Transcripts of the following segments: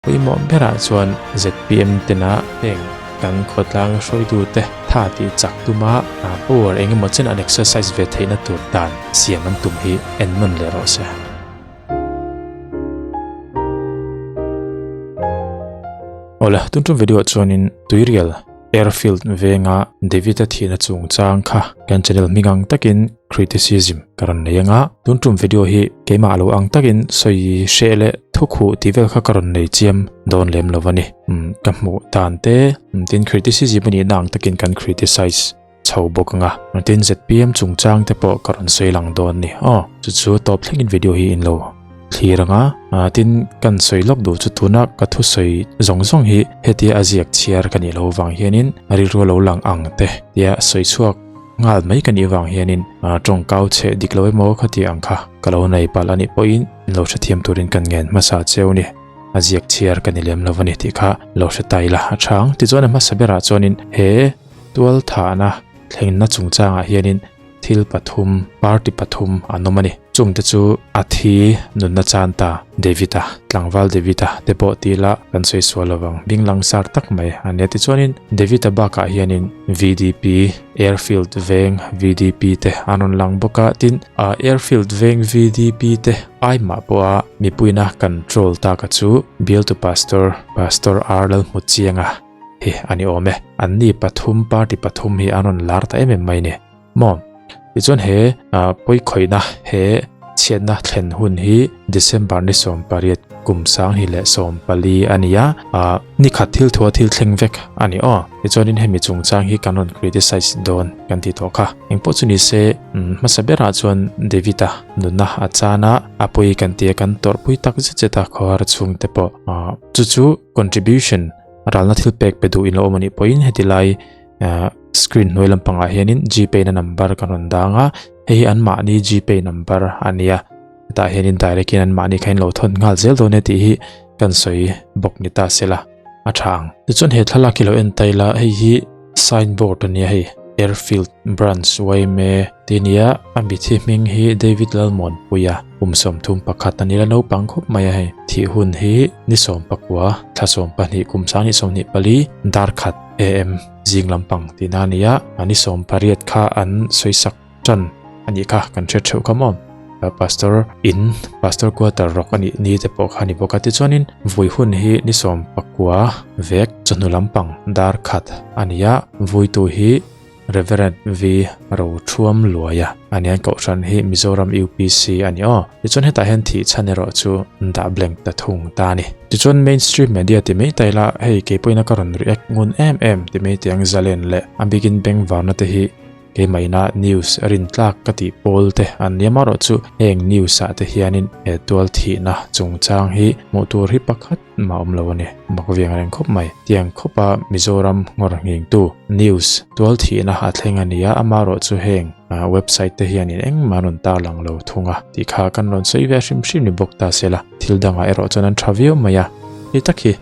Pawimawh berah chuan zpm tena heng kan khawtlang hruaitute tha tih chak tuma power eng emaw chen an exercise ve theihna tur dan siam an tum hi en nawn leh rawh se. Awle, tun tum video ah chuanin Tuirial Airfield venga David-a thihna chungchang kha kan channel hming ang takin criticism ka rawn nei anga, tun tum video hi keimah lo ang takin sawi hreh leh thu khuh tih vel kha ka rawn nei chiam dawn lem lo a ni. Ka hmuh dan te tin criticism a nihna ang takin kan criticize chho bawk anga, tin zpm chungchang te pawh ka rawn sawi lang dawn a ni. Aw, chu chu tawp thlengin video hi in lo thlir anga, tin kan sawi lawk duh chu tuna ka thusawi zawng zawng hi hetia a ziak chhiar ka nih loh vang hianin rilru a lo lang ang te tia sawi chhuak Nghal mai ka nih vang hianin tawngkau chhe dik lo emaw kha tih ang kha ka lo nei palh a nih pawhin in lo hrethiam turin kan ngen hmasa cheu ni. A ziak chhiar ka ni lem lo a ni tih kha lo hre ta ila a chhang. Tichuan a hmasa berah chuanin he tual thahna thlengna chungchangah hianin thil pathum, party pathum an awm a ni. Chungte chu a thi nunna chan ta David-a, tlangval David-a te pawh ti ila kan sawi sual lo vang, bing langsar tak mai a nia. Tichuanin David-a bakah hianin VDP, Airfield veng VDP te an rawn lang bawk a, tin Airfield veng VDP te ai mah pawha mipuina control taka chu Bialtu Pastor, Pastor R Lalhmutchianga hi a ni awm e. Anni pathum, party pathum hi an rawn lar ta em em mai ni. Maw? Tichuan he pawikhawihna he chhiatna thlen hun hi December ni 18 kum 2014 a ni a, ni khat thil thua thil thleng vek a ni aw. Tichuanin hemi chungchang hi kan rawn criticize dawn kan ti tawh kha. Engpawh chu ni se hmasa berah chuan David-a nunna a chan a, a pawi kan tia kan tawrhpui tak zet zet a khawhar chhungte pawh chu chu contribution ralna thil pek pe duh in lo awm a nih pawhin heti lai Screen hnuai lampangah hianin Gpay na number kan rawn dang a, hei hi anmahni Gpay number a nia. Hetah hianin direct in anmahni kha in lo thawn nghal zel dawn e tih hi kan sawi bawk ni ta sela a tha ang. Tichuan he thlalak hi lo en ta ila hei hi signboard a nia hei Airfield Branch yma tih a nia, a mithi hming hi David Lalmuanpuia kum 31 a ni la naupang khawp mai a hei. Thih hun hi ni 19 thla 12 kum 2024 dar khat AM. Zing lampang tihna a ni a, ni 18 kha an sawisak tan a nih kha kan hriat theuh kha maw? Pastor in, Pastor quarter rawk a nih ni te pawh kha a ni bawk a, tichuanin vui hun hi ni 19 vek chawhnu lampang dar khat a ni a, vuitu hi Reverend V Rothuam Luaia a ni a, kohhran hi Mizoram UPC a ni aw. Tichuan hetah hian thih chhan erawh chu dah blank ta thung ta a ni. Tichuan mainstream media ti mai ta ila hei kei pawhin a ka rawn react ngun em em ti mai tiang zalen leh a bikin bengvarna te hi keimahina news rin tlak ka tih pawl te an nia marawh chu heng news ah te hianin he tual thihna chungchang hi hmuh tur hi pakhat mah awm lo a ni. Mak viang reng khawp mai. Tiang khawpa Mizoram nghawr nghingtu news tual thihna a thleng a nia amarawh chu heng website te hianin engmah an rawn tarlang lo thung a tih kha kan rawn sawi ve hrim hrim ni bawk ta se la, thil dangah erawh chuan an tha viau mai a, hei tak hi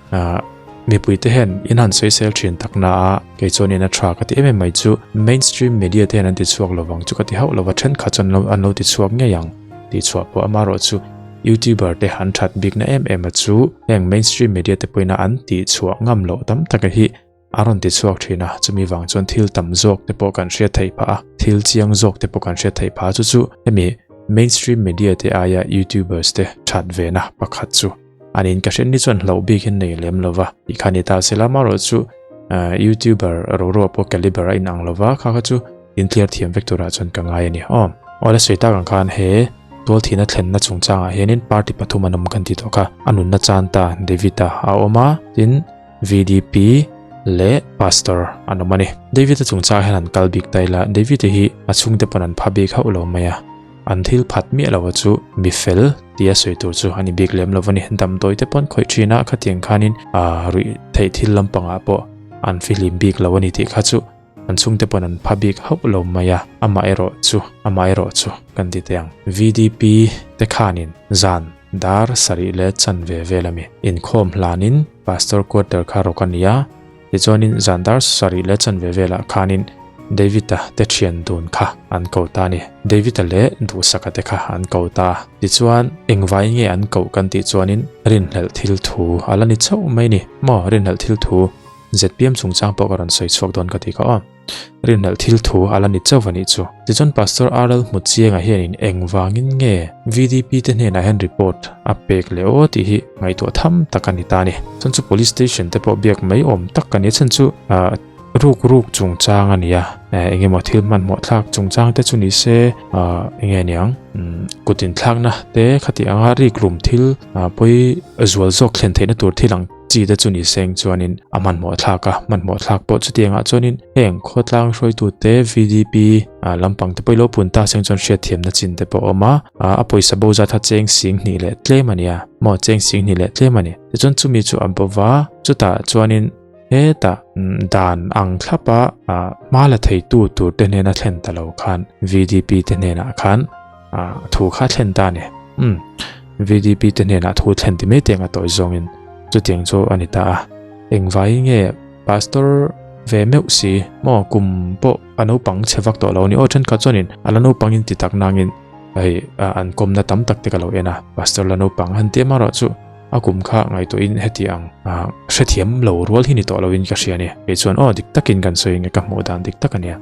mipui te hian in han sawi sel thin tak na a, kei chuanin a tha ka ti em em mai chu mainstream media te hian an ti chhuak lo vang chu ka ti hauh lo va, thenkhat chuan an lo ti chhuak ngei ang tih chhuah pawh amarawh chu youtuber te han that bikna em em a chu heng mainstream media te pawhin a an tih chhuah ngam loh tam taka hi A rawn ti chhuak thin a, chumi vang chuan thil tam zawk te pawh kan hriat theih phah a, thil chiang zawk te pawh kan hriat theih phah a, chu chu hemi mainstream media te aia youtubers te that ve na pakhat chu a niin ka hriat ni chuan hlauh bik hi nei lem lo va tih kha ni ta se la, amaherawh chu youtuber ro ro pawh caliber a inang lo va, kha kha chu intliar thiam vek turah chuan ka ngai a ni. Aw awle sawi tak ang khan he tualthihna thlenna chungchangah hianin party pathum an awm kan ti tawh kha, a nunna chan ta David-a a awm a, tin VDP leh Pastor an awm a ni. David-a chungchang hian an kal bik ta ila, David-a hi a chhungte pawn an pha bik hauh lo mai a, an thil phat miah lo a chu mi fel tia sawi tur chu a ni bik lem lo a ni. Damdawi te pawn khawih thin a, khatiang khanin ruih theih thil lampangah pawh an fihlim bik lo a ni tih kha chu an chhungte pawn an pha bik hauh lo mai a, amaherawh chu, amaherawh chu kan ti teh ang. VDP te khanin zan dar sarih leh chanve vel a mi inkhawm hlanin Pastor quarter kha rawk a ni a, tichuanin zan dar sarih leh chanve velah khanin David-a te thian dun kha an ko ta a ni. David-a leh Duhsaka te kha an ko ta. Tichuan, engvai nge an koh kan tih chuanin rinhlelh thil thu a la ni chauh mai ni maw? Rinhlelh thil thu zpm chungchang pawh ka rawn sawi chhuak dawn ka ti kha aw. Rinhlelh thil thu a la ni chauh a nih chu. Tichuan Pastor RL Hmutchianga hianin engvangin nge VDP te hnenah hian report a pek leh aw tih hi ngaihtuah tham tak a ni ta a ni. Chuan chu Police Station te pawh biak mai awm tak a ni a chhan chu ruk ruk chungchang a ni a, eng emaw thil hmanhmawh thlak chungchang te chu ni se eng nge niang kut inthlakna te khati anga rikrum thil pawi zual zawk thlen theihna tur thil ang chi te chu ni seng chuanin a hmanhmawh thlak a, hmanhmawh thlak pawh chutiangah chuanin heng khawtlang hruaitute VDP lampang te pawh ilo pun ta seng chuan hriatthiamna chin te pawh a awm a, a pawisa bo zat kha cheng sing hnih leh tlem a ni a, maw cheng sing hnih leh tlem a ni. Tichuan chumi chu a bo va, chutah chuanin hetah dan ang thlapa hma la theitu tur te hnena thlen ta lo khan VDP te hnenah khan thu kha thlen ta a ni. Umm VDP te hnenah thu thlen ti mai teng a tawi zawngin chutiang chu a ni ta a. Engvai nge Pastor ve meuh si maw kum pawh a naupang chhe vak tawh lo a ni. Aw thenkhat chuanin a la naupang in ti tak nangin hei an kawmna tam tak te ka lo en a Pastor la naupang han ti amarawh chu a kum kha ngaihtuahin heti ang hrethiam lo rual hi ni tawh loin ka hria a ni. Kei chuan aw dik takin kan sawi nge ka hmuh dan dik tak a nia.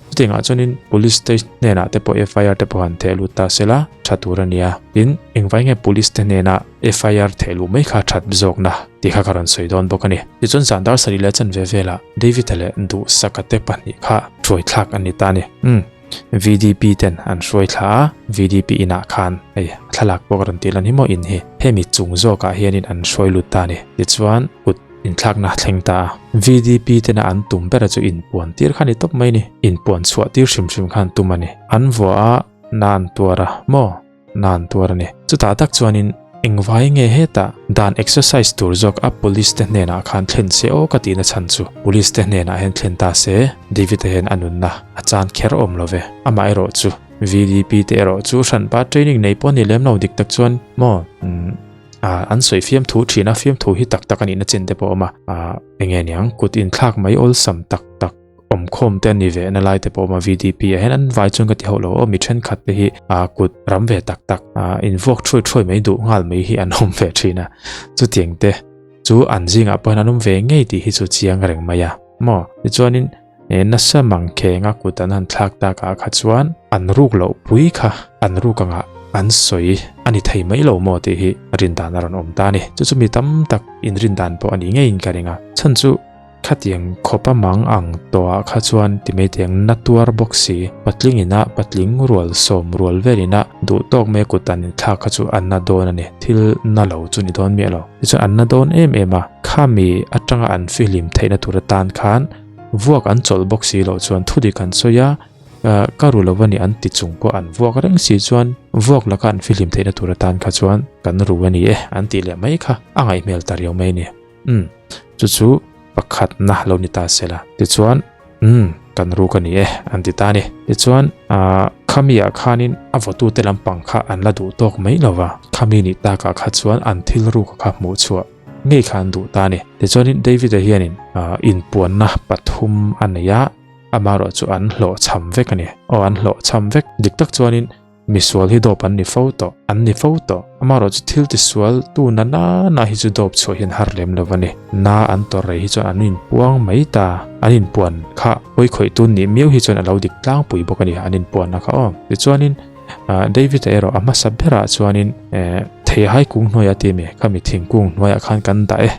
Chutiangah chuanin Police te hnenah te pawh FIR te pawh han theh lut ta sela tha tur a nia. Tin, engvai nge Police te hnena FIR theh luh mai kha that zawkna tih kha ka rawn sawi dawn bawk a ni. Tichuan zan dar sarih leh chanve velah David-a leh Duhsaka te pahnih kha hruaithlak an ni ta a ni. Umm, VDP ten an hruai thla a, VDP inah khan hei thlalak pawh ka rawn tih lan hi maw in hi hemi chung zawkah hianin an hruai lut ta a ni. Tichuan kut Inthlakna thleng ta a, VDP tena an tum bera chu inpuan tir kha ni tawp mai ni. Inpuan chhuah tir hrim hrim khan tum a ni. An vuah a, na an tuar a, maw? Na an tuar a ni. Chutah tak chuanin engvai nge hetah dan exercise tur zawk a police te hnenah khan thlen se aw ka tihna chhan chu police te hnenah hian thlen ta se David-a hian a nunna a chan kher awm lo ve. Amaherawh chu VDP te erawh chu hranpa training nei pawh ni lem lo dik tak chuan maw? Umm. Ah an sawi fiamthu thin a, fiamthu hi tak tak a nihna chin te pawh a awm a, ah eng nge niang kut inthlak mai awlsam tak tak awmkhawm te a ni ve na lai te pawh a awm a VDP ah hian an vai chuan ka ti hauh lo aw mi thenkhat te hi ah kut ram ve tak tak ah invuak thuai thuai mai duh nghal mai hi an awm ve thin a, chutiang te chu an zingah pawh hian an awm ve ngei tih hi chu chiang reng mai a maw tichuanin He nasa mangkhenga kut an han thlak takah kha chuan an ruk loh pui kha an ruk angah an sawi a ni thei mai lo maw tih hi rin dan a rawn awm ta a ni. Chu chu mi tam tak inrin dan pawh a ni ngeiin ka ring a. Chhan chu khatiang khawpa mang ang tawhah kha chuan ti mai teh ang na tuar bawk si, patling ina patling rual sawm rual vel ina duh tawk mai kut an inthlak kha chu an na dawn a ni. Thil na lo chu ni dawn miah lo. Tichuan an na dawn em em a, khami atanga an fihlim theihna tur atan khan Vuak an chawlh bawk si loh chuan thu dik an sawi a, ka ru lo a ni an ti chung pawh an vuak reng si chuan vuak laka an fihlim theihna tur atan kha chuan kan ru a ni e an tih leh mai kha a ngaihhmel ta riau mai a ni. Umm, chu chu pakhatna lo ni ta se la. Tichuan, umm, kan ruk a ni e an ti ta a ni. Tichuan, khamiah khanin a vawtute lampang kha an la duh tawk mai lo va, khami nih takah kha chuan an thil ruk kha hmuh chhuah ngei kha an duh ta a ni. Tichuanin David-a hianin inpuanna pathum a nei a, amaherawh chu an hlawhchham vek a ni. Aw, an hlawhchham vek. Dik tak chuanin misual hi dawp an ni fo tawh, an ni fo tawh. Amaherawh chu thil tisual tu na na na hi chu dawp chhuah hian har lem lo a ni. Na an tawrh rei hi chuan an inpuang mai ta. An inpuan kha hawi khawih tun nih miau hi chuan a lo dik tlangpui bawk a ni, an inpuanna kha aw. Tichuanin David-a erawh a hmasa berah chuanin theihai kung hnuaiah ti mi khami thingkung hnuaiah khan kan dah e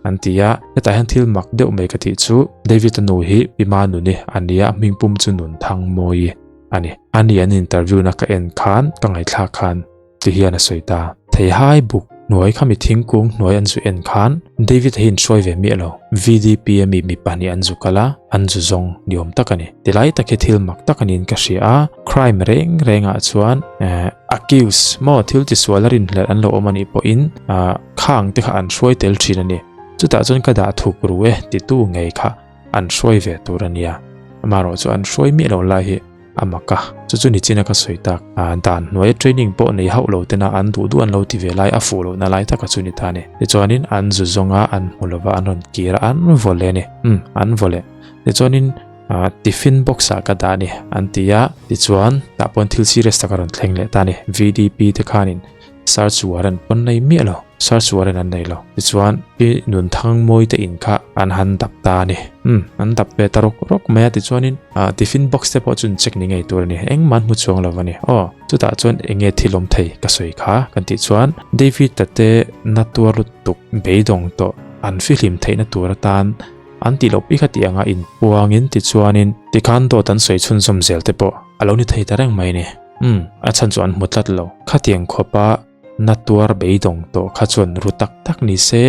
an ti a, hetah hian thil mak deuh mai ka tih chu David-a nu hi Pima nuni a nia hming pum chu Nunthangmawi a ni. Ani an interview na ka en khan ka ngaihthlak khan ti hian a sawi ta. Theihai buk hnuai khami thingkung hnuai an zu en khan David-a hi inhruai ve miah lo. VDP a mi mi pahnih an zu kal a, an zu zawng ni awm tak a ni. Tilai tak hi thil mak tak a niin ka hria a, crime reng rengah chuan accuse maw thil tisual a rinhlelh an lo awm a nih pawhin khang te kha an hruai tel thin a ni. Chutah chuan ka dah thuk ru e titu ngei kha an hruai ve tur a nia. Amaherawh chu an hruai miah lo lai hi a mak a, chu chu nichina ka sawi tak. Dan hnuaia training pawh nei hauh lo tena an duh duh an lo ti ve lai a fuh lohna lai taka chu ni ta a ni. Tichuanin an zu zawnga an hmu lova an rawn kir a, an vaw leh a ni. Umm, an vaw leh. Tichuanin. Tiffin box ah ka dah a ni an ti a, tichuan tah pawn thil serious tak a rawn thleng leh ta a ni. VDP te khanin search warrant pawn nei miah lo, search warrant an nei lo. Tichuan pi Nunthangmawi te in kha an han dap ta a ni. Umm an dap ve ta rawk rawk mai a, tichuanin tiffin box te pawh chu an check ni ngei tur a ni, engmah an hmu chuang lo a ni. Aw chutah chuan eng nge thil awm thei ka sawi kha kan tih chuan David-a te na tuar lutuk beidawng tawh an fihlim theihna tur atan An tih loh pi kha tih anga inpuangin tichuanin tikhan dawt an sawi chhunzawm zel te pawh a lo ni thei ta reng mai ni. Umm, a chhan chu an hmu tlat lo. Khatiang khawpa na tuar beidawng tawh kha chuan ru tak tak ni se,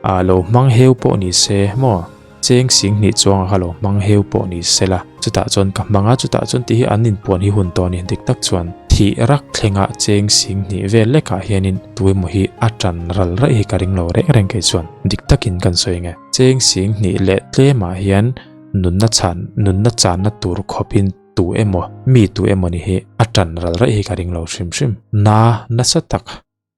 ah lo hmang heu pawh ni se maw? Cheng sing hnih chuanga kha lo hmang heu pawh ni se la, chutah chuan ka hmang a, chutah chuan tih hi an inpuan hi hun tawh a ni. Dik tak chuan thih rak thlengah cheng sing hnih vel lekah hianin tuemaw hi a tan ral raih hi ka ring lo reng reng kei chuan dik takin kan sawi nge. Cheng sing hnih leh tlemah hian nunna chhan nunna channa tur khawpin tu emaw mi tu emaw ni hi a tan ral raih hi ka ring lo hrim hrim. Na nasa tak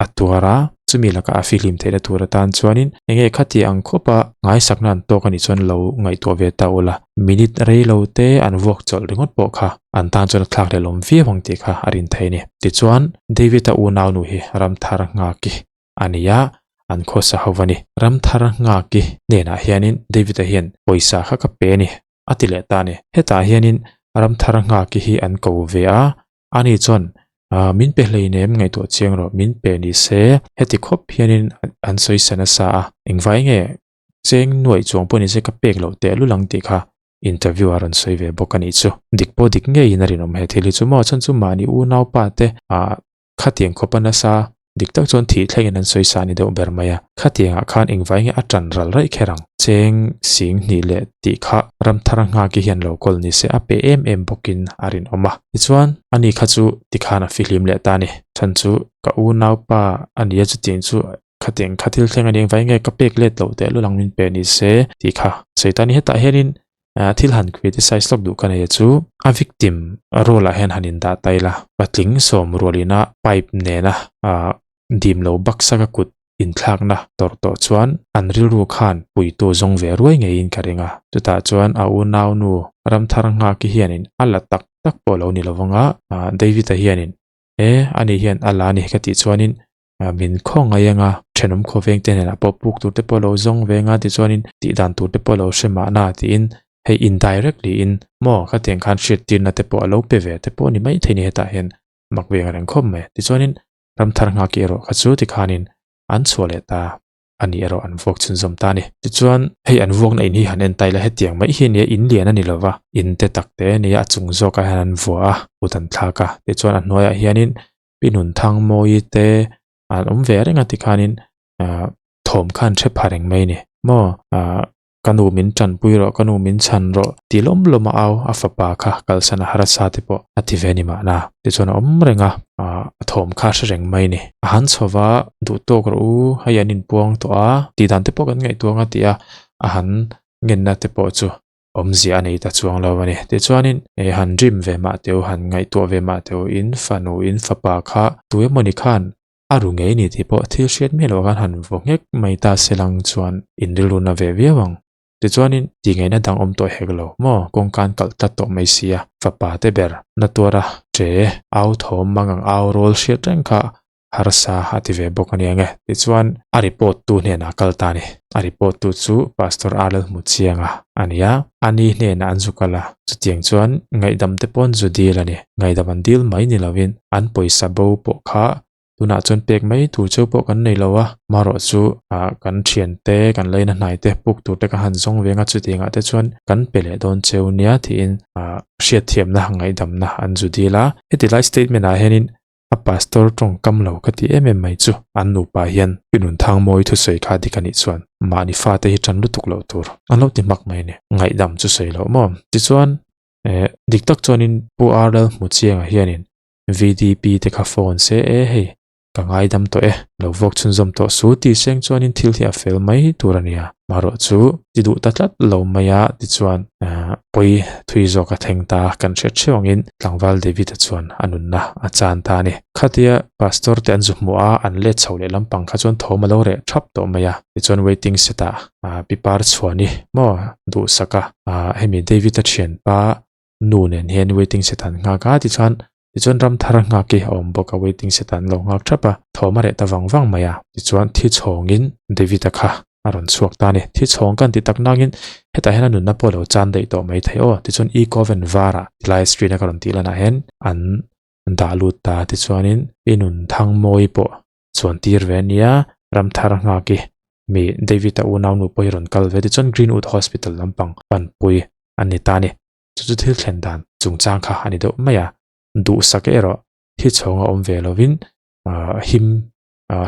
a tuar a, chumi lakah a fihlim theihna tur atan chuanin enge khati ang khawpa ngaisakna an tawk anih chuan lo ngaihtuah ve ta ula, minute rei lo te an vuak chawlh ringawt pawh kha an tan chuan a thlak leh lawm viau ang tih kha a rin thei a ni. Tichuan, David-a unaunu hi Ramthar Nghaki a ni a, an khawsa ho a ni. Ramthar Nghaki hnenah hianin David-a hian pawisa kha ka pe a ni, a ti leh ta a ni. Hetah hianin Ramthar Nghaki hi an ko ve a, ani chuan min pe hleinem ngaihtuah chiang rawh, min pe ni se heti khawp hianin an sawi sa nasa a, engvai nge cheng nuaih chuang pawh ni se ka pek loh tehlul ang tih kha interview a rawn sawi ve bawk a nih chu. Dik pawh dik ngeiin a rinawm he thil hi chu maw chhan chu mahni unaupa te ah Khatiang khawp a nasa, dik tak chuan thih thlengin an sawi sa ni deuh ber mai a. Khatiangah khan engvai nge a tan ral raih kher ang? Cheng sing hnih leh tih kha Ramthar Nghaki hian lo kawl ni se a pe em em bawkin a rinawm a. Tichuan, ani kha chu tikhan a fihlim leh ta a ni. Chhan chu ka unaupa a nia chutiang chu khatiang kha thil thleng a ni engvai nge ka pek let loh tehlul ang min pe ni se tih kha sawi ta a ni. Hetah hianin thil han criticize lawk duh ka nei a chu a victim role ah hian han indah ta ila patling sawm rualina pipe nena ah dim lo baksak a kut inthlakna tawrh tawh chuan an rilru khan puitu zawng ve ruai ngeiin ka ring a chutah chuan a unaunu Ramthar Nghaki hianin a la tak tak pawh lo ni lovanga ah David-a hianin e ani hian a la a ni ka tih chuanin min khaw ngai anga thenawm khawveng te hnenah pawh puk tur te pawh lo zawng ve anga tichuanin tih dan tur te pawh lo hre mahna tiin hei indirectly in maw khatiang khan hriattirna te pawh a lo pe ve te pawh a ni maithei ni hetah hian mak ve ang reng khawp mai tichuanin ramthar nghak erawh kha chu tikhanin an chhuah leh ta a ni erawh an vuak chhunzawm ta a ni tichuan hei an vuakna in hi han en ta ila hetiang mai hi nia in lian a ni lova in te tak te a nia a chung zawkah hian an vuah a kut an thlak a tichuan a hnuaiah hianin Pi Nunthangmawii te an awm ve reng a tikhanin ah thawm khan hre pha reng mai a ni maw ah ka nu min tanpui rawh ka nu min chhan rawh ti lawm lawm a au a fapa kha kalsan a harsa te pawh a ti ve a ni mahna tichuan a awm reng a ah a thawm kha hre reng mai a ni a han chho va duh tawk rawh u hei an inpuang tawh a tih dan te pawh kan ngaihtuah ang a ti a a han ngenna te pawh chu awmzia a nei ta chuang lo a ni. Tichuanin eh han dream ve mah teu, han ngaihtuah ve mah teu in fanu in fapa kha tu emawni khan a ru ngei ni tih pawh thil hriat miah loh khan han vaw nghek mai ta se lang chuan in rilru na ve viau ang. Tichuanin tih ngaihna dang awm tawh hek lo maw kawngkan kalh tlat tawh mai sia fapa te ber na tuara che au thawm mang ang au rawl hriat reng kha harsa a ti ve bawk a nia nge. Tichuan a report tu hnenah kal ta a ni. A report tu chu Pastor R Lalhmuchianga a ni a, ani hnenah an zu kal a. Chutiang chuan ngaihdam te pawh an zu dil a ni. Ngaihdam an dil mai ni lovin an pawisa bo pawh kha tunah chuan pek mai tur cheu pawh kan nei lo a, marawh chu ah kan thiante kan leina hnai te puk tur te ka han zawng veng a, chutiangah te chuan kan pe leh dawn cheu nia tiin ah hriatthiamna ngaihdamna an zu dil a. Heti lai statement ah hianin A pastor tawngkam lo ka ti em em mai chu an nupa hian i nun thang mawi thusawi kha dik a nih chuan mahni fate hi tan lutuk loh tur an lo ti hmak mai a ni. Ngaihdam chu sawi loh maw? Tichuan eh dik tak chuanin Pu RL Hmuchianga hianin VDP te kha phone se e hei. Ka ngaidam tawh e, lo vuak chhunzawm tawh su tih seng chuanin thil hi a fel mai tur a nia. Marawh chu ti duh ta tlat lo mai a, tichuan pawi thui zawk a thleng ta kan hriat hreuh angin tlangval David-a chuan a nunna a chan ta a ni. Khatia pastor te an zu hmuh a, an let chho leh lampang kha chuan thawm a lo reh thap tawh mai a, tichuan waiting set ah pi par chhuani maw duhsak a, hemi David-a thianpa nu nen hian waiting set an nghak a tichuan tichuan ram thar nghak hi a awm bawk a waiting set an lo nghak thap a thawm a reh ta vang vang mai a tichuan thi chhawngin David-a kha a rawn chhuak ta a ni thi chhawng kan ti tak nangin hetah hian a nunna pawh a lo chan daih tawh mai thei aw tichuan e-coven varah tilai screen a ka rawn tih lanah hian an dah lut ta tichuanin i nun thang mawi pawh chuan tir ve a nia ram thar nghak hi mi David-a unau nu pawh hi rawn kal ve tichuan Greenwood Hospital lampang panpui a ni ta a ni. Chu chu thil thlen dan chungchang kha a ni deuh mai a, duhsak erawh thi chhawng a awm ve lovin him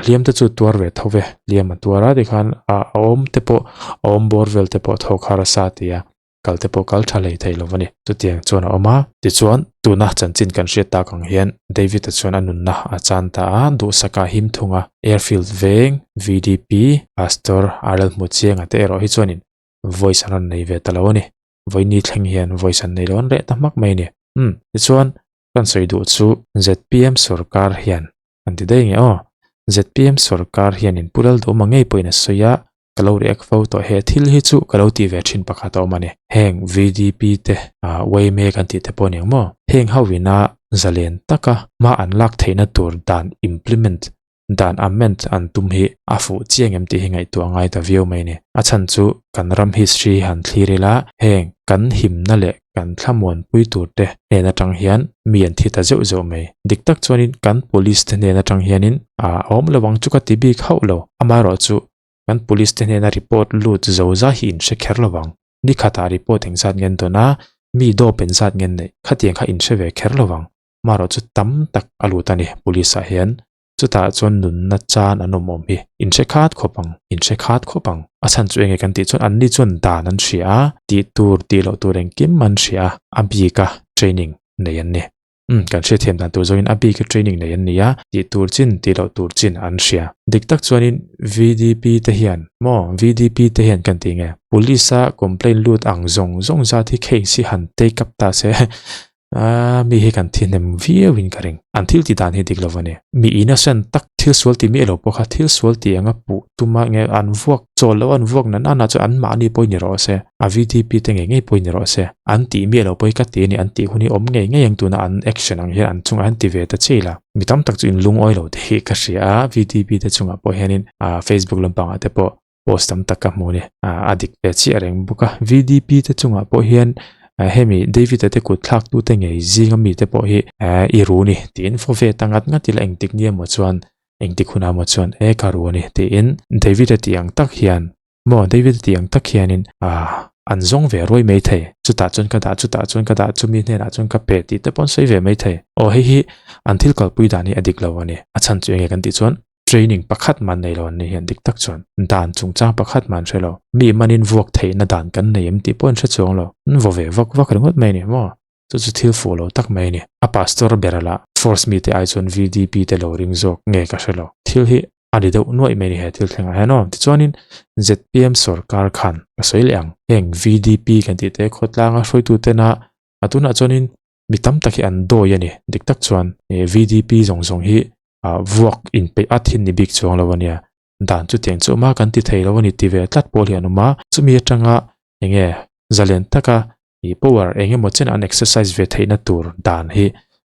hliam te chu tuar ve tho ve, hliam a tuar a tikhan a awm te pawh a awm bawr vel te pawh tho khar a sa ti a, kal te pawh kal tha hlei thei lo a ni. Chutiang chuan a awm a, tichuan tuna chanchin kan hriat tak ang hian David-a chuan a nunna a chan ta a, duhsaka him thung a, Airfield veng VDP Pastor RL Hmuchianga te erawh hi chuanin voice an rawn nei ve ta lo a ni. Vawiini thleng hian voice an nei lo an reh ta hmak mai a ni. Umm, tichuan kan sawi duh chu zpm sorkar hian kan ti daih nge aw. Zpm sorkar hianin Pu Lalduhma ngei pawhin a sawi a, ka lo react fo tawh he thil hi chu ka lo tih ve thin pakhat a awm a ni. Heng VDP te ah yma kan tih te pawh a ni ang maw? Heng ho ina zalen taka hma an lak theihna tur dan implement dan amend an tum hi a fuh chiang em tih hi ngaihtuah a ngai ta viau mai a ni. A chhan chu kan ram history hi han thlir ila, heng kan himna leh kan thlamuanpui tur te hnen atang hian mi an thi ta zeuh zeuh mai. Dik tak chuanin kan police te hnen atang hianin a awm lo ang chu ka ti bik hauh lo. Amaherawhchu kan police te hnena report lut zo zai hi in hre kher lo ang. Ni khatah report engzat ngen dawn a, mi dawp engzat ngen neih khatiang kha in hre ve kher lo ang. Amaherawhchu tam tak a lut a ni police ah hian. Chutah chuan nunna chan an awm awm hi in hre khat khawp ang, in hre khat khawp ang. A chhan chu enge kan tih chuan anni chuan dan an hria a, tih tur tih loh tur engkim an hria a, a bika training nei an ni. Umm, kan hriatthiam dan tur zawngin a bika training nei an ni a, tih tur chin tih loh tur chin an hria. Dik tak chuanin VDP te hian maw VDP te hian kan tih nge police a complaint lut ang zawng zawng zat hi case hi han take up ta se Aaa, mi hi kan thi hnem viau in ka ring. An thil ti dan hi dik lo a ni. Mi innocent tak thil sual ti miah lo pawh kha thil sual ti anga puh tuma nge an vuak chawl lo an vuak nan nan ah chuan an mahni pawh ni rawh se, a VDP te ngei ngei pawh ni rawh se, an tih miah lo pawh hi ka ti a ni, an tih hun hi awm ngei ngei ang tuna an action ang hian an chungah hian ti ve ta chiah ila. Mi tam tak chu in lungawi lo te hi ka hria a, VDP te chungah pawh hianin Facebook lampangah te pawh post tam tak ka hmu a ni. A dik ve chiah reng bawk a. VDP te chungah pawh hian hemi David a te kut thlak tu te ngei zinga mi te pawh hi i ru ni tiin fo ve ta ngat ngat ila engtik ni emaw chuan engtik hunah emaw chuan e ka ru a ni tiin David a tih ang tak hian maw David a tih ang tak hianin an zawng ve ruai mai thei. Chutah chuan ka dah chutah chuan ka dah chumi hnenah chuan ka pe tih te pawh an sawi ve mai thei. Aw hei hi an thil kalpui dan hi a dik lo a ni. A chhan chu enge kan tih chuan Training pakhat man nei lo an nih hian dik tak chuan dan chungchang pakhat man hre lo. Mi manin vuak theihna dan kan nei em tih pawh an hre chuang lo. An vaw ve vak vak ringawt mai a ni maw? Chu chu thil fuh lo tak mai a ni. A pastor ber lah force mite ai chuan VDP te lo ring zawk nge ka hre lo. Thil hi a ri deuh nuaih mai a ni he thil thlengah hian aw. Tichuanin zpm sorkar khan ka sawi leh ang. Heng VDP kan tih te khawtlanga hruaitutena a tunah chuanin mi tam tak hi an dawi a ni. Dik tak chuan VDP zawng zawng hi ah vuak inpeih at hi ni bik chuang lo a nia. Dan chutiang chu awm a, kan ti thei lo a ni ti ve tlat pawl hi an awm a. Chumi atanga eng nge zalen taka ih power eng emaw chen an exercise ve theihna tur dan hi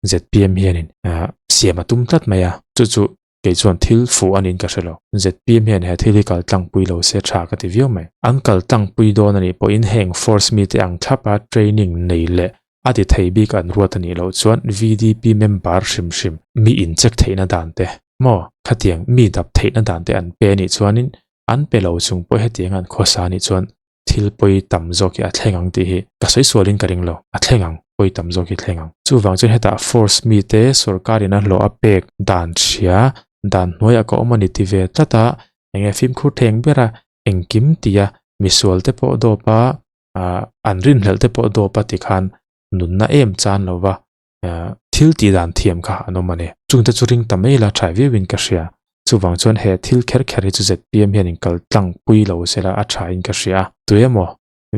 zpm hianin ah siam a tum tlat mai a. Chu chu kei chuan thil fuh a niin ka hre lo. Zpm hian he thil hi kal tlangpui lo se tha ka ti viau mai. An kal tlangpui dawn a nih pawhin heng force mite ang thlapa training nei leh A ti thei bik an ruat a nih loh chuan VDP member hrim hrim mi in check theihna dan te maw khatiang mi dap theihna dan te an pe a nih chuanin an pe lo chung pawh hetiang an khawsa a nih chuan thil pawi tam zawk hi a thleng ang tih hi ka sawi sualin ka ring lo a thleng ang pawi tam zawk hi thleng ang. Chuvang chuan hetah force mi te sorkar in a hlawh a pek dan hria dan hnuaiah ka awm a ni ti ve tlat a enge fimkhur theng bera engkim tia misual te pawh dawp a ah an rinhlelh te pawh dawp a tikhan nunna em chan lo va ah. thil tih dan thiam kha an awm a ni. Chungte chu ring ta mai ila tha viauin ka hria. Chuvang chuan he thil kher kher hi chu zpm hian in kal tlang pui lo sela a tha in ka hria. Tuemaw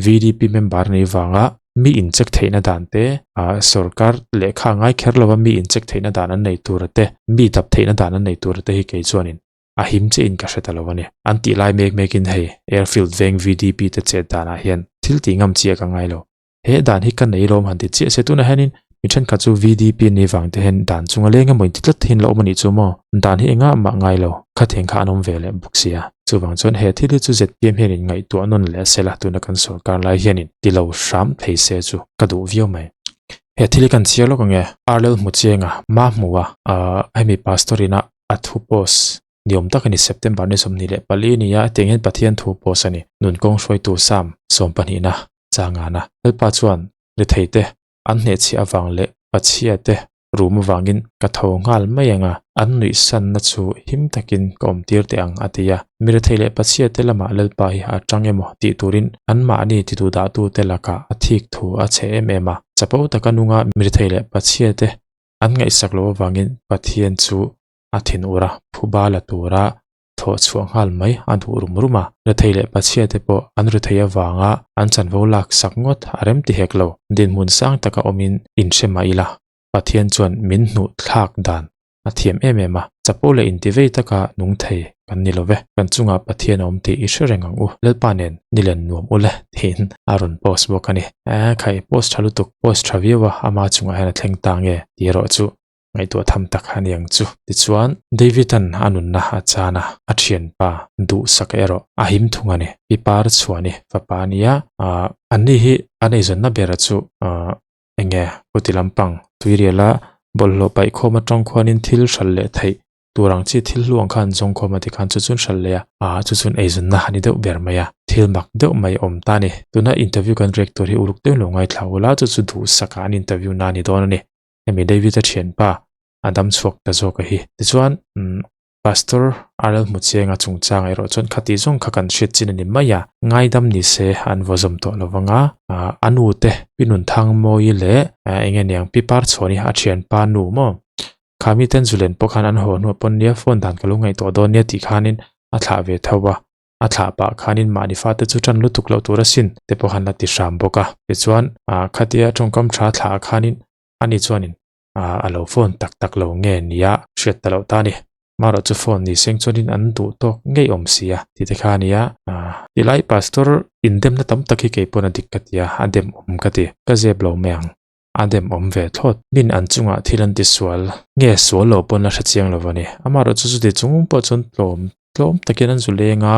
VDP member a nih vanga mi in check theihna dan te, sorkar lehkha a ngai kher lova mi in check theihna dan an nei tura te, mi dap theihna dan an nei tura te hi kei chuanin a him chiahin ka hre ta lo a ni. An tih lai mek mekin hei Airfield veng VDP te chet danah hian thil tih ngam chiah ka ngai lo. He dan hi ka nei lawm han ti chiah se tunah hianin mi thenkhat chu VDP an nih vang te hian dan chunga leng emaw inti tlat hian la awm a nih chu maw? Dan hi engah mah ngai lo, khathiang kha an awm ve leh bawk sia. Chuvang chuan he thil hi chu zpm hian in ngaihtuah nawn leh a sela tuna kan sorkar lai hianin ti lo hram thei se chu ka duh viau mai. He thil hi kan chhiar lawk ang e, Arlel hmu chiang a, ma hmu a, hemi pastor ina a thu post ni awm tak a ni September ni 24 nia hetiang hian Pathian thu post a ni. Nun kawng hruaitu Psalm sawmpahnihna changana Lalpa chuan retheite an hnehchhiah avang leh pachhiate rum avangin ka tho nghal mai ang a, an nuihsanna chu him takin ka awmtir teh ang a ti a. Mi rethei leh pachhiate lamah Lalpa hi a tang emaw tih turin anmahni titudahtute lakah a thik thu a chhe em em a. Chapo taka nunga mi rethei leh pachhiate an ngaihsak loh avangin Pathian chu a thinur a, phuba la tura thawh chhuah nghal mai a duh rum rum a. Rethei leh pachhiate pawh an rethei avanga an chanvo lak sak ngawt a rem ti hek lo. Dinhmun sang taka awmin inhre mah ila, Pathian chuan min hnuh thlak dan a thiam em em a. Chapo leh intivei taka nung thei kan ni lo ve. Kan chungah Pathian a awm tih i hre reng ang u. Lalpa nen ni len nuam u le tiin a rawn post bawk a ni. Eeh khai, post tha lutuk, post tha viau a, ama chungah hian a thleng ta nge tih erawh chu ngaihtuah tham tak a ni ang chu. Tichuan, David-a'n a nunna a chan a, a thianpa duhsak erawh a him thung a ni. Pi par chhuah ni fapa a nia, aah anni hi an eizawnna bera chu aah enge kuti lampang tuiriala bawlhhlawh paihkhawm atang khuanin thil hralh leh theih tur ang chi thil hlu ang kha an zawng khawm a tikhan chu chuan hralh leh a, aah chu chuan eizawnna a ni deuh ber mai a, thil mak deuh mai awm ta a ni. Tuna interview kan rek tur hi uluk deuh lo ngaithla ula chu chu duhsaka an interview na a ni dawn a ni. Hemi David-a thianpa a dam chhuak ta zawk a hi. Tichuan, Pastor RL Hmuchienga chungchang erawh chuan khati zawng kha kan hriat chin a ni mai a, ngaidam ni se an vaw zawm tawh lo vang a, a nu te Pi Nunthangmawii leh eng nge niang Pi Parchhuani a thianpa nu maw kha miten Zulen pawh khan an haw hnuah pawn nia phone dan ka lo ngaihtuah dawn nia tih khanin a thlah ve tho a, a thlah pah khanin mahni fate chu tan lutuk loh tur asin te pawh khan la ti hram bawk a. Tichuan, khatia tawngkam tha thlah khanin ani chuanin a lo phone tak tak lo nge nia hriat ta loh ta a ni. Marawh chu phone ni seng chuanin an duh tawk ngei awm si a tih te kha a nia. Tilai pastor indemna tam tak hi kei pawn a dik ka ti a, a dem awm ka ti. Ka zep lo mai ang, a dem awm ve thlawt. Min an chungah thil an ti sual nge sual lo pawn la hre chiang lo a ni. Amarawh chu chuti chung pawh chuan tlawm tlawm takin an zu leng a,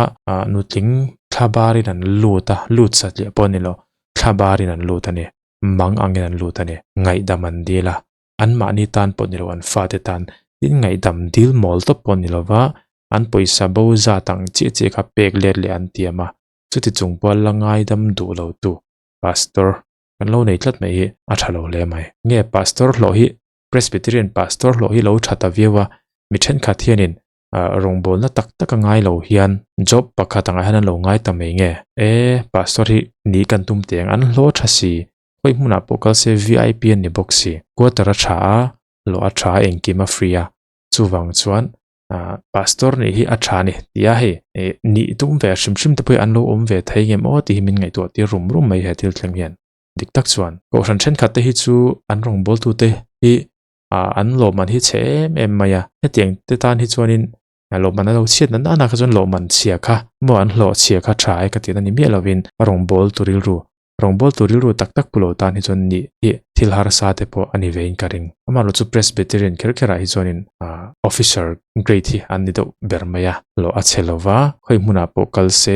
nutling thla barin an lut a, lut satliah pawh a ni lo, thla barin an lut a ni. mang angin an lut a ni. Ngaihdam an dil a, anmahni tan pawh ni lo, an fate tan tin ngaihdam dil mawl tawp pawh ni lova, an pawisa bo zat ang chiah chiah kha pek let leh an tiam a, chuti chung pawh la ngaidam duh lo tu pastor kan lo nei tlat mai hi a tha lo hle mai. Nge pastor hlawh hi Presbyterian pastor hlawh hi lo tha ta viau a, mi thenkhat hianin rawngbawlna tak tak a ngai lo hian job pakhat angah hian an lo ngai ta mai nge? E, pastor hi ni kan tum teh ang, an hlawh tha si, khawi hmunah pawh kal se vip an ni bawk si, quarter a tha a, hlawh a tha a, engkim a free a, chuvang chuan pastor nih hi a tha a ni tih a hei nih tum ve hrim hrim te pawh hi an lo awm ve thei ngem aw tih hi min ngaihtuah tir rum rum mai he thil thleng hian. Dik tak chuan kohhran thenkhat te hi chu an rawngbawltute hi ah an lawmman hi chhe em em mai a hetiang te tan hi chuanin lawmman a lo chhiat na nana kha chuan lawmman chhia kha maw an hlawh chhia kha tha e ka tihna ni miah lovin a rawngbâwl tu rilru rawngbâwl tu rilru tak tak pu lo tan hi chuan nih hi thil harsa te pawh a ni vein ka ring amaherawhchu chu Presbyterian kher kherah hi chuanin ah officer grade hi an ni deuh ber mai a hlawh a chhe lova khawi hmunah pawh kal se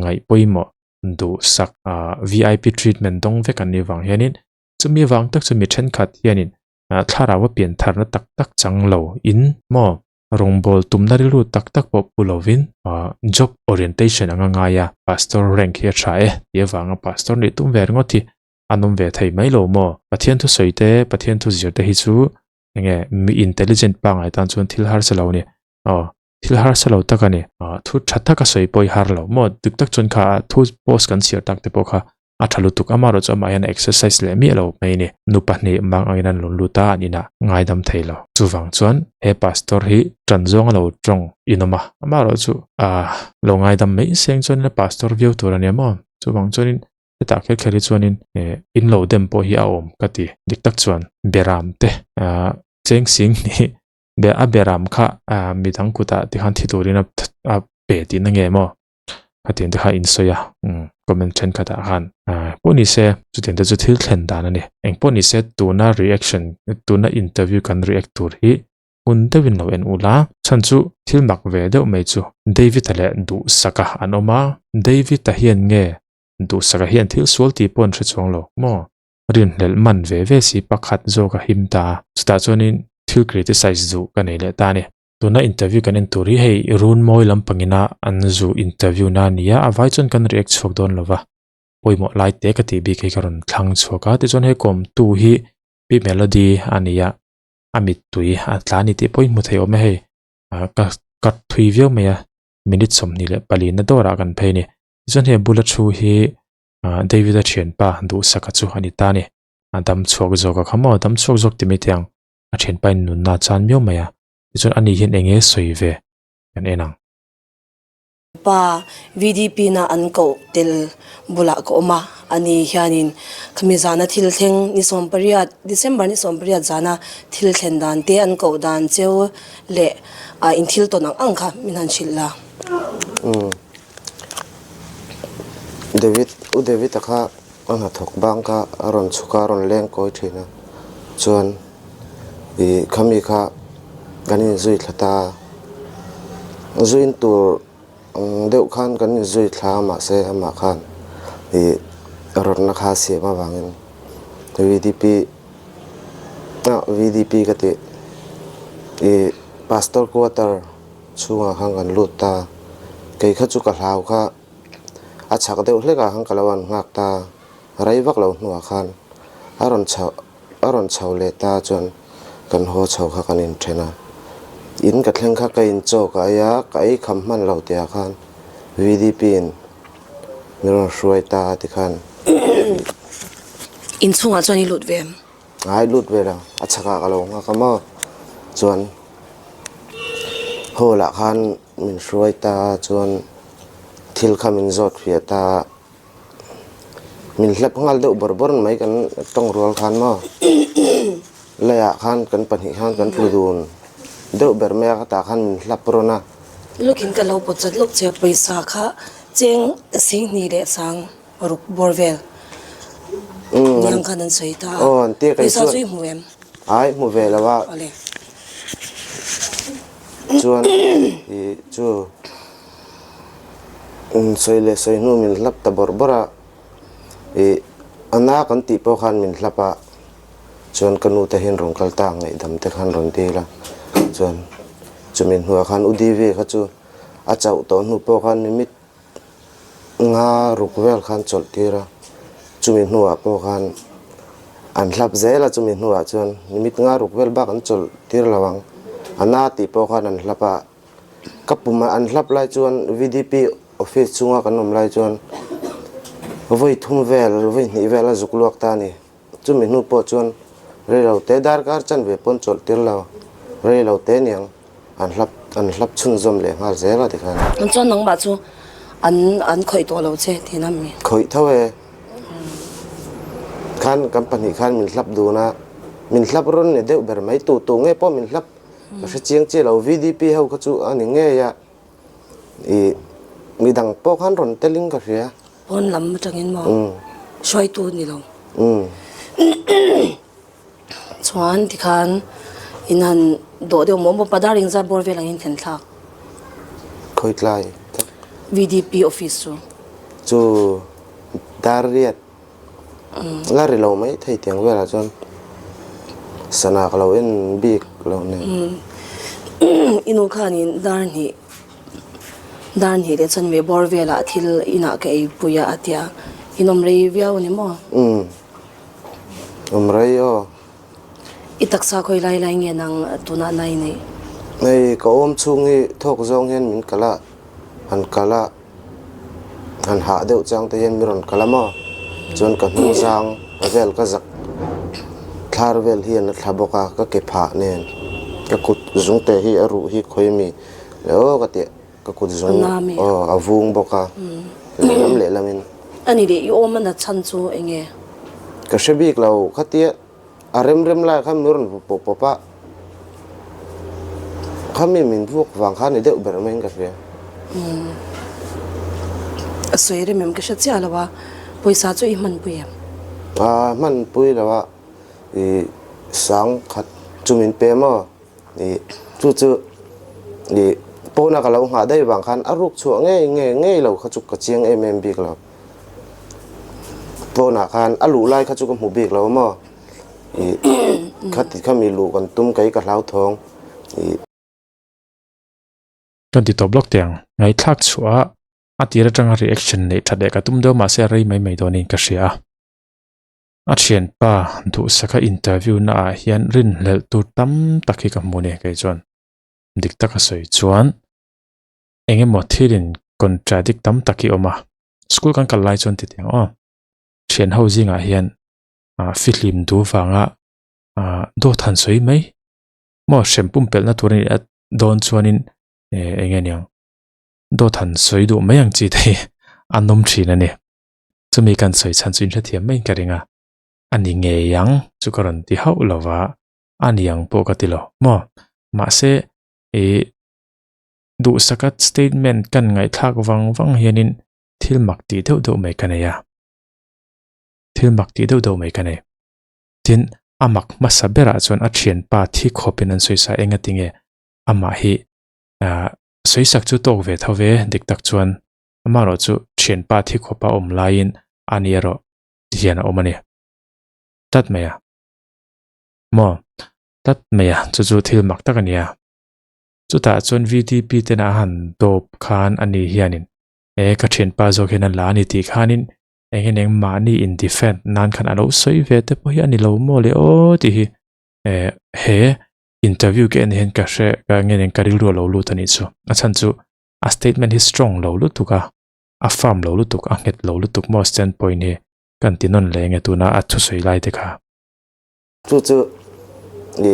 ngaih pawimawh duhsak ah vip treatment dawng vek an nih vang hianin Chumi avang tak chu mi thenkhat hianin thlarau a pian tharna tak tak chang lo in maw rawngbâwl tumna rilru tak tak pawh pu lovin job orientation anga ngai a, pastor rank hi a tha e tih avanga pastor nih tum ve ringawt hi an awm ve thei mai lo maw? Pathian thusawi te, Pathian thu zir te hi chu enge mi intelligent pangngai tan chuan thil harsa lo a ni. Aw thil harsa lo tak a ni. Thu tha taka sawi pawh i har lo maw? Dik tak chuan kha thu post kan chhiar tak te pawh kha. A tha lutuk amaherawh chu amah hian a exercise leh miah lo mai a ni. Nu pahnih mang angin an rawn lut a, an inah ngaidam thei lo. Chuvang chuan he pastor hi tan zawng a lo tawng inawm a, amaherawh chu ah lo ngaidam mai seng chuan pastor viau tur a nia maw? Chuvang chuanin hetah kher kher hi chuanin eh in lo dem pawh hi a awm ka ti. Dik tak chuan beram te ah cheng sing hnih be a beram kha ah midang kutah tikhan thi turin a a pe tihna nge maw? Khatiang te kha in sawi a umm comment thenkhatah khan ah pawh ni se chutiang te chu thil thlen dan a ni. Eng pawh ni se tuna reaction tuna interview kan react tur hi hun deuhin lo en ula chhan chu thil mak ve deuh mai chu David-a leh Duhsaka an awm a, David-a hian nge Duhsaka hian thil sual tih pawh an hre chuang lo maw? Rinhlelh man ve ve si pakhat zawk a him ta a, chutah chuanin thil criticize duh ka nei leh ta a ni. Tuna interview kan en tur hi hei Runmawi lampangina an zu interview na a ni a, a vai chuan kan react chhuak dawn lo va, pawimawh lai te ka tih bik hi ka rawn thlang chhuak a, tichuan hei kawmtu hi Pi Melody a ni a, a mittui a tla a ni tih pawh i hmu thei awm e hei, ka cut thui viau mai a, minute 24 na dawrah kan phei a ni, tichuan hei a bula thu hi David-a thianpa Duhsaka chu a ni ta a ni, a dam chhuak zawk a kha maw, dam chhuak zawk ti mai teh ang, a thianpa in nunna a chan miau mai a. Tichuan ani hian eng nge sawi ve kan en ang. Pa VDP na an koh tel bulah ka awm a, ani hianin khami zana thil thleng ni 18, December ni 18 zana thil thlen dan te an koh dan cheu leh in thil tawn ang ang kha min han hrilh la. Umm David, U David-a kha a hnathawk bang kha a rawn chhuk a, a rawn leng kawi thin a, chuan Ih khami kha kan inzui thla ta a, zuin tur ang deuh khan kan inzui thla a mahse amah khan ih rawtna kha a siam avangin VDP ah VDP ka tih ih pastor quarter chhungah khan kan lut ta a, kei kha chu ka hlau kha a chhak deuh hlek ah khan ka lo an nghak ta a, rei vak lo hnuah khan a rawn chhoh. A rawn chho leh ta chuan kan haw chho kha kan inthen a, in ka thleng kha ka inchaw ka ei a, ka ei kham hman lo tihah khan VDP in min rawn hruai ta a tikhan. Inchhungah chuan i lut ve em? Ai lut ve lo, a chhakah ka lo nghak a maw? Chuan hall ah khan min hruai ta a, chuan thil kha min zawt fiah ta a. Min hlep nghal deuh bawrh bawrh mai kan tawng rual khan maw leiah khan kan pahnih khan kan tlu dun deuh ber mai a ka tah khan min hlap rawn a. Lukin ka lo pawt chat lawk che pawisa kha cheng singhnih leh sang ruk bawr vel niang khan an sawi ta a pawisa chu i hmu em? Ai hmu ve lo a chuan ih chu. Sawi leh sawi hnu min hlap ta bawrh bawrh a, ih a na kan tih pawh khan min hlap a, chuan ka nu te hian rawn kal ta ngaihdam te khan rawn dil a, chuan chumi hnuah khan u Divi kha chu a chauh tawh hnu pawh khan mimit nga ruk vel khan chawlh tir a, chumi hnuah pawh khan an hlap zel a, chumi hnuah chuan mimit nga ruk vel bak an chawlh tir lo ang, a na tih pawh khan an hlap a. Ka pum an hlap lai chuan VDP office chhunga kan awm lai chuan vawi thum vel, vawi hnih vel a zuk luak ta a ni. Chumi hnu pawh chuan reilo te darkar chanve pawn chawlh tir lo, reilo te niang an hlap an hlap chhunzawm leh nghal zel a tikhan. An chuan nangmah chu an an khawih tawh lo che tihna mi? Khawih tho e. Khan kan pahnih khan min hlap dun a, min hlap rawn ni deuh ber mai, tu tu nge pawh min hlap. Ka hre chiang chiah lo VDP ho kha chu a ni ngei a, ih midang pawh khan rawn telin ka hria. Pawn lam atangin maw hruaitu ni lo. Chuan tikhan in han dawh deuh maw maw padar engzat bawr vel angin thlen thlak. Khawi tlai tak. VDP office chu. Chu dar riat. La ri lo mai thei tiang velah chuan sana ka lo en bik lo nen. I nu khanin dar hnih dar hnih leh chuan ve bawr velah thil inah ka ei pui a a tia in awm rei viau a ni maw? Umm awm rei aw. I taksa khawi lai lai nge nang tunah nai neih? Hei ka awm chhung hi thawk zawng hian min kal a, han kal a. Han hah deuh chang te hian mi rawn kal a maw? Chuan ka hnungzang vel ka zak thlar vel hian a thla bawk a, ka ke phah nen ka kut zungte hi a ruh hi khawi mi leh aw ka tih ka kut zung aw a vung bawk a lehlam lehlamin. Ani leh i awm a nat chhan chu eng nge? Ka hre bik lo khatia A rem rem lai khan min rawn vu pawp pawp a, khami min vuak vang kha ni deuh ber maiin ka hria. Umm. A sawi rem em ka hre chiah lo a, pawisa chu i hmanpui em? A hmanpui lo a, i sang khat chu min pe maw? I chu chu i pawna ka lo nghah daih vang khan a ruk chhuah ngei ngei ngei lo kha chu ka chiang em em bik lo. Pawnah khan a luh lai kha chu ka hmu bik lo maw? I khati khami luh kan tum kei ka hlauthawng i. Kan ti tawp lawk teh ang. Ngaihthlak chhuah a tir atanga reaction neih that leh ka tum deuh mahse a rei mai mai dawnin ka hria a. A thianpa duhsaka interview na ah hian rinhlelh tur tam tak hi ka hmu a ni kei chuan. Dik taka sawi chuan eng emaw thil in contradict tam tak hi awm a. School kan kal lai chuan ti teh ang aw. Thian ho zingah hian ah fihlim duh vanga ah dawt han sawi mai maw hrem pumpelhna tur a nih dawn chuanin eh eng nge niang dawt han sawi duh mai ang chi te hi a nawm thin a ni. Chumi kan sawi chhan chu inhrethiam maiin ka ring a, a ni ngei ang chu ka rawn ti hauh lo va, a ni ang pawh ka ti lo maw. Mahse ih duhsaka statement kan ngaihthlak vang vang hianin thil mak tih deuh deuh mai ka nei a, thil mak tih deuh deuh mai ka nei. Tin, a mak hmasa berah chuan a thianpa thi khawpin an sawisa eng a ti nge amah hi ah sawisak chu tawk ve tho ve dik tak chuan amaherawh chu thianpa thi khawpa awm laiin ani erawh ti hian a awm a ni. Tlat mai a. Maw? Tlat mai a, chu chu thil mak tak a ni a. Chutah chuan VDP tena a han dawp khan ani hianin e ka thianpa zawk hian a la a ni tih khanin eng nge eng mahni in defend nan khan a lo sawi ve te pawh hi a ni lo maw le aw tih hi e he interview ka en hian ka hre ka nge eng ka rilru a lo lut a nih chu. A chhan chu a statement hi strong lo lutuk a, a firm lo lutuk, a nghet lo lutuk maw stand point hi kan ti nawn leh nge tuna a thusawi lai te kha. Chu chu i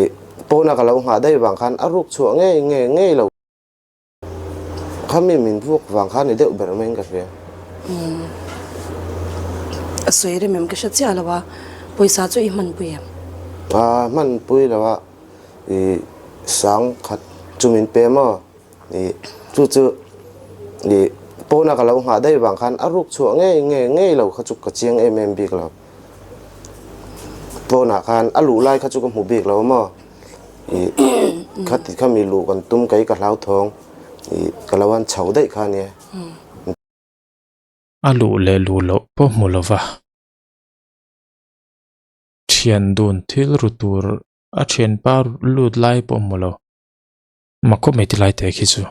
pawna ka lo nghah daih vang khan a ruk chhuah ngei ngei ngei lo. Khami min vuak vang kha ni deuh ber maiin ka hria. Umm. A sawi rem em ka hre chiah lo a, pawisa chu i hmanpui em? A hmanpui lo a, i sang khat chu min pe maw? I chu chu i pawna ka lo nghah daih vang khan a ruk chhuah ngei ngei ngei lo kha chu ka chiang em em bik lo. Pawnah khan a luh lai kha chu ka hmu bik lo maw? I khati khami luh kan tum kei ka hlauthawng i ka lo han chho daih kha ania. A luh leh luh loh pawh hmu lova thian dun thil ru tur a thianpa lut lai pawh hmu lo. Mak khawp mai ti lai te khi chu.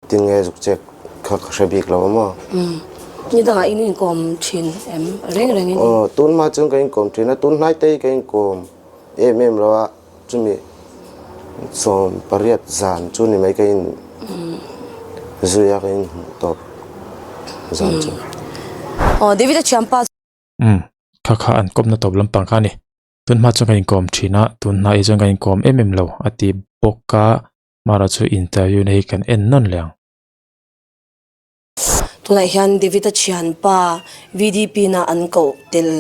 Tinge zuk check kha ka hre bik lo a maw? Umm. Ni dangah in inkawm thin em? Reng reng in. Aw, tun hma chuan ka inkawm thin a, tun hnai te hi ka inkawm em em lo a, chumi 18 zan chu ni mai ka in zui a ka in hmuh tawp zan chu. Aw, David a thianpa. Umm, kha kha an kawmna tawp lampang kha a ni. Tun hma chuan kan inkawm thin a, tun hma hi chuan kan inkawm em em lo a ti bawk a, Mara chu interview na hi kan en nawn leh ang. Tunah hian David-a thianpa VDP na an koh tel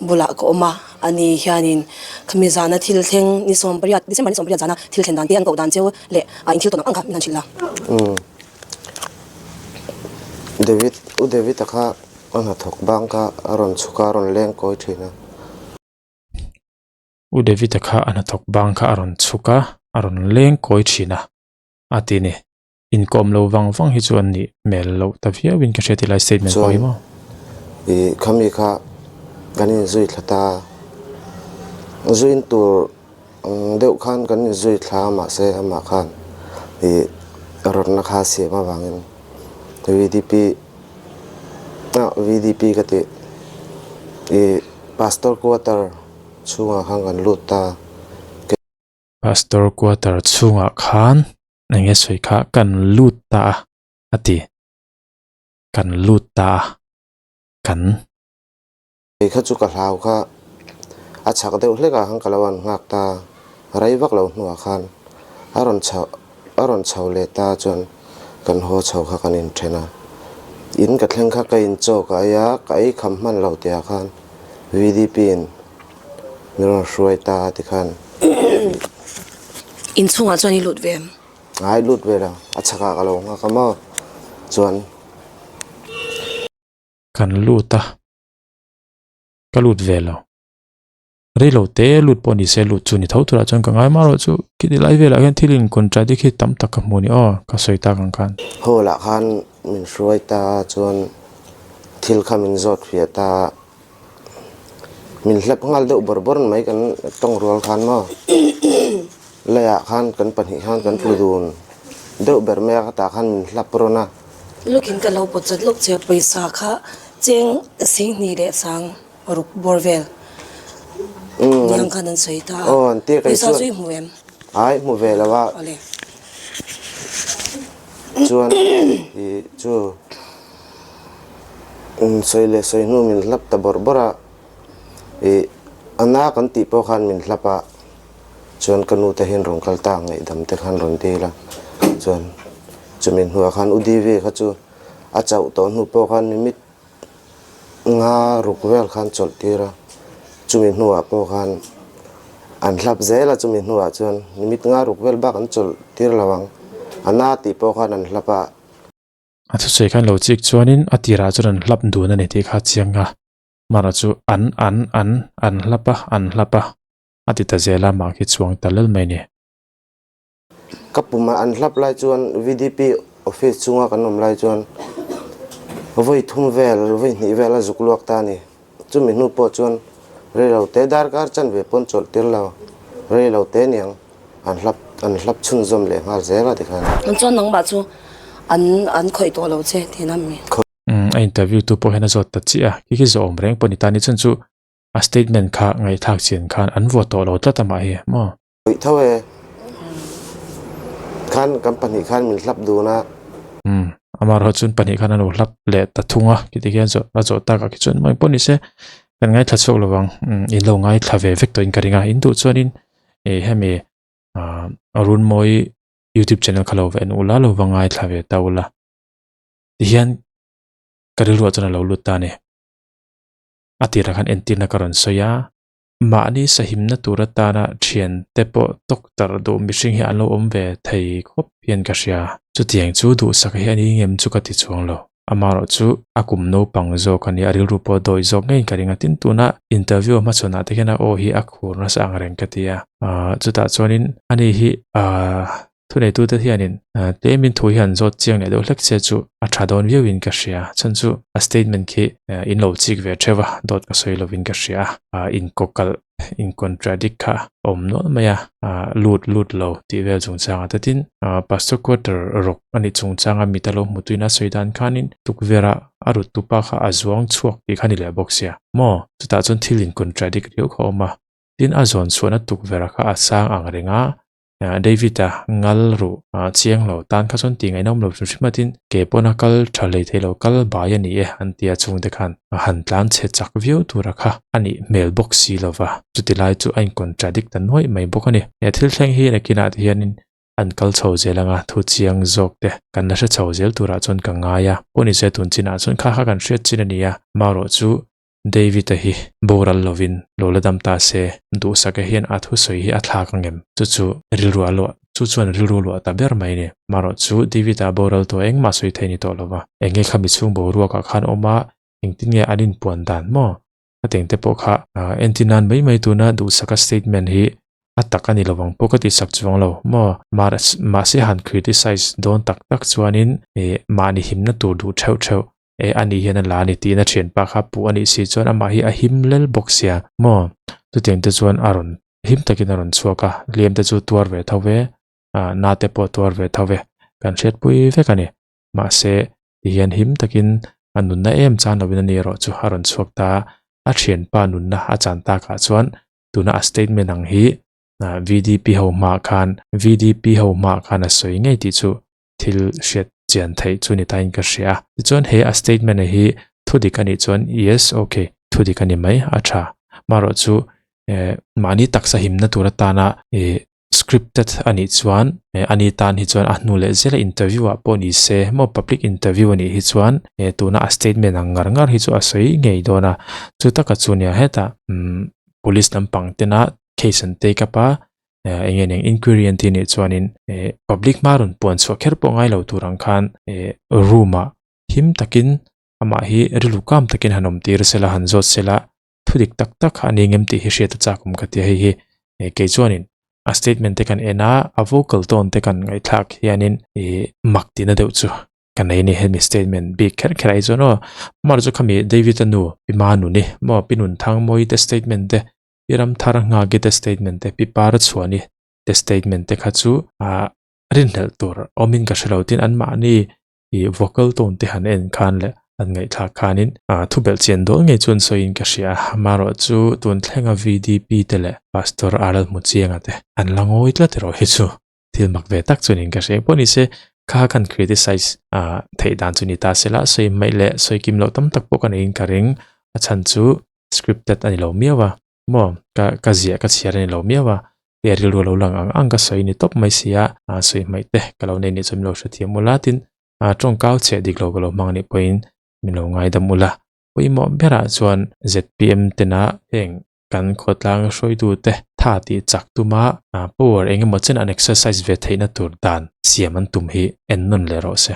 bulah ka awm a, ani hianin khami zana thil thleng ni 18, December ni 18 zana thil thlen dan te an koh dan cheu leh a inthil tawn ang ang kha min han hrilh la. Umm. David, U David-a kha a hnathawk bang kha a rawn chhuk a, a rawn leng kawi thin a. U David-a kha a hnathawk bang kha a rawn chhuk a, a rawn leng kawi thin a, a ti ni. Inkawm lo vang vang hi chu an nih hmel loh ta viauin ka hria tilai statement pawh hi maw. Chuan i khami kha kan inzui thla ta a, zuin tur ang deuh khan kan inzui thla a mahse amah khan i rawtna kha a siam avangin VDP ah VDP ka tih i Pastor quarter chhungah khan kan lut ta. Pastor quarter chhungah khan eng nge sawi kha kan lut ta a, a ti. Kan lut ta a. Kan. Kei kha chu ka hlau kha a chhak deuh hlek ah khan ka lo an nghak ta, rei vak lo hnuah khan a rawn chho a rawn chho leh ta chuan kan haw chho kha kan inthen a. In ka thleng kha ka in chaw ka ei a, ka ei kham hman lo tih ah khan VDP in min rawn hruai ta a tikhan. Inchhungah chuan i lut ve em? Ai lut ve lo, a chhakah ka lo nghak a maw chuan. Kan lut a, ka lut ve lo. Rei lo te lut pawh ni se lut chu ni tho turah chuan ka ngai mah erawh chu khiti lai velah hian thil in contradict hi tam tak ka hmu a ni aw ka sawi tak ang khan. Hall ah khan min hruai ta chuan thil kha min zawt fiah ta a. Min hlep nghal deuh bawrh bawrh mai kan tawng rual khan maw leiah khan kan pahnih khan kan tlu dun deuh ber mai a ka tah khan min hlap rawn a. Lukin ka lo pawt chat lawk che pawisa kha cheng singhnih leh sang ruk bawr vel niang khan an sawi ta a pawisa chu i hmu em? Ai hmu ve lo a chuan i chu. Sawi leh sawi hnu min hlap ta bawrh bawrh a, ih a na kan tih pawh khan min hlap a, chuan ka nu te hian rawn kal ta ngaihdam te khan rawn dil a, chuan chumi hnuah khan U Divi kha chu a chauh tawh hnu pawh khan mimit nga ruk vel khan chawlh tir a, chumi hnuah pawh khan an hlap zel a, chumi hnuah chuan mimit nga ruk vel bak an chawlh tir lo ang, a na tih pawh khan an hlap a. A thusawi khan lo chik chuanin a tirah chuan an hlap dun a ni tih kha a chiang a, mara chu an an an an hlap a an hlap a a ti ta zel a mah khi chuang ta lel mai a ni. Ka pum a an hlap lai chuan VDP office chunga kan awm lai chuan vawi thum vel vawi hnih vel a zuk luak ta a ni. Chumi hnu pawh chuan reilote darkar chanve pawn chawlh tir lo reilote niang. An hlap an hlap chhunzawm leh nghal zel a tikhan. An chuan nangmah chu an an khawih tawh lo che tih na mi. Umm a interview tu pawh hian a zawt ta chiah a, khi khi zawh awm reng pawh ni ta ni chuan chu a statement kha ngaihthlak chian khan an vuah tawh lo tlat amah hi maw. Khawih tho e. Khan kan pahnih khan min hlap dun a. Umm amaherawhchu chuan pahnih khan an lo hlap leh ta thung a khiti khian zawh a zawh takah khi chuan engpawh ni se kan ngaithla chhuak lo vang umm in lo ngaithla ve vek tawhin ka ring a in duh chuanin eh hemi ah Arunmawi youtube channel kha lo va en ula lo va ngaithla ve ta ula tihian ka rilruah chuan a lo lut ta a ni a tirah khan entirna ka rawn sawi a mahni sahimna tur atana thiante pawh doctor duh mihring hi an lo awm ve thei khawp hian ka hria chutiang chu duhsak hi a ni ngem chu ka ti chuang lo. Amaherawh chu a kum naupang zawk a ni, a rilru pawh a dawi zawk ngeiin ka ring a, tin tuna interview a hmachhawnah te hian a aw hi a khur nasa ang reng ka ti a, chutah chuanin ani hi thuneitute hianin tlemin thu hi han zawt chiang leh deuh hlek che chu a tha dawn viauin ka hria, chhan chu a statement khi in lo chik ve theuh a, dawt ka sawi lovin ka hria a, inkawkalh in contradict kha a awm nual mai a, lut lut lo tih vel chungchangah te tin pastor quarter rawk a nih chungchanga mit a lo hmu tuin a sawi dan khanin tukverh ah a rut tupa kha a zuang chhuak tih kha a ni leh bawk sia maw chutah chuan thil in contradict riau kha a awm a tin a zawn chhuahna tukverh kha a sang ang reng a. David-a ngal ruh chiang lo tan kha chuan tih ngaihna awm lo hrim hrim a tin ke pawn a kal tha hlei thei lo kal bai a ni e an ti a chhungte khan a han tlan chhe chak viau tura kha a nih hmel bawk si lo va chuti lai chu a in contradict ta nuaih mai bawk a ni. He thil thleng hi nakinah te hianin an kal chho zel anga thu chiang zawk te kan la hre chho zel turah chuan ka ngai a pawh ni se tun chinah chuan kha kha kan hriat chin a ni a marawh chu David-a hi boral lovin lo la dam ta se, duhsaka hian a thusawi hi a thlak ang em? Chu chu rilru a luah, chu chuan rilru luah ta ber mai ni. Marawh chu David-a boral tawh engmah sawi thei ni tawh lo va. Enge kha mi chhung boruakah khan awm a, engtin nge an inpuan dan maw? Ka tengte pawh kha entir nan mai mai tuna duhsaka statement hi a tak a ni lovang pawh ka tihsak chuang lo maw? Mahse han criticize dawn tak tak chuanin mahni himna tur duh theuh theuh e ani hian a la a ni tiin a thianpa kha puh a nih si chuan amah hi a him lel bawk sia maw chutiang te chuan a rawn him takin a rawn chhuak a hliam te chu tuar ve tho ve ah na te pawh tuar ve tho ve kan hriatpui vek a ni mahse tihian him takin a nunna em chan lovin a ni erawh chu a rawn chhuak ta a thianpa nunna a chan takah chuan tuna a statement ang hi ah V_D_P ho hmaah khan V_D_P ho hmaah khan a sawi ngei tih chu thil hriat chian theih chu ni tain ka hria. Tichuan he a statement hi. Thudik a nih chuan yes ok thudik a ni mai a tha. Marawh chu eh mahni taksa himna tur atana ih scripted a nih chuan eh ani tan hi chuan a hnu leh zela interview ah pawh ni se maw public interview a nih hi chuan eh tuna a statement ang ngar ngar hi chu a sawi ngei dawn a. Chu taka chu nia hetah umm police lampang tena case an take up a eh eng nge eng inquiry an tih nih chuanin eh public hma rawn puan chhuah kher pawh ngai lo tur ang khan eh room ah him takin amah hi rilru kam takin han awm tir sela han zawt sela thu dik tak tak kha a ni ngem tih hi hriat a chak awm ka ti a hei hi eh kei chuanin a statement te kan en a a vocal tone te kan ngaihthlak hianin ih mak tihna deuh chu ka nei a ni hemi statement bik kher kher ah hi chuan aw amaherawhchu khami David-a nu Pi Manuni maw Pi Nunthangmawii te statement te Pi Ramthar Nghaki te statement te Pi Para Chhuani te statement te kha chu ah rinhlelh tur awmin ka hrelo tin anmahni ih vocal tone te han en khan leh an ngaihthlak khanin ah thu belh chian dawl ngei chuan sawiin ka hria a amaherawh chu tun thlenga VDP te leh Pastor R L Hmuchianga te an la ngawi tlat erawh hi chu thil mak ve tak chuanin ka hria engpawh ni se kha khan criticize ah theih dan chu ni ta se la sawi hmaih leh sawi kim loh tam tak pawh ka neiin ka ring a chhan chu scripted a ni lo miau a maw ka ka ziah ka chhiar a ni lo miau a te rilru lo lang ang ang ka sawi ni tawp mai si a ah sawi hmaih te ka lo nei nih chuan min lo hrethiam ula tin ah tawngkau chheh dik lo ka lo hmang anih pawhin min lo ngaidam ula pawimawh berah chuan zpm tena heng kan khawtlang hruaitute tha tih chak tuma power eng emaw chen an exercise ve theihna tur dan siam an tum hi en nawn leh rawh se.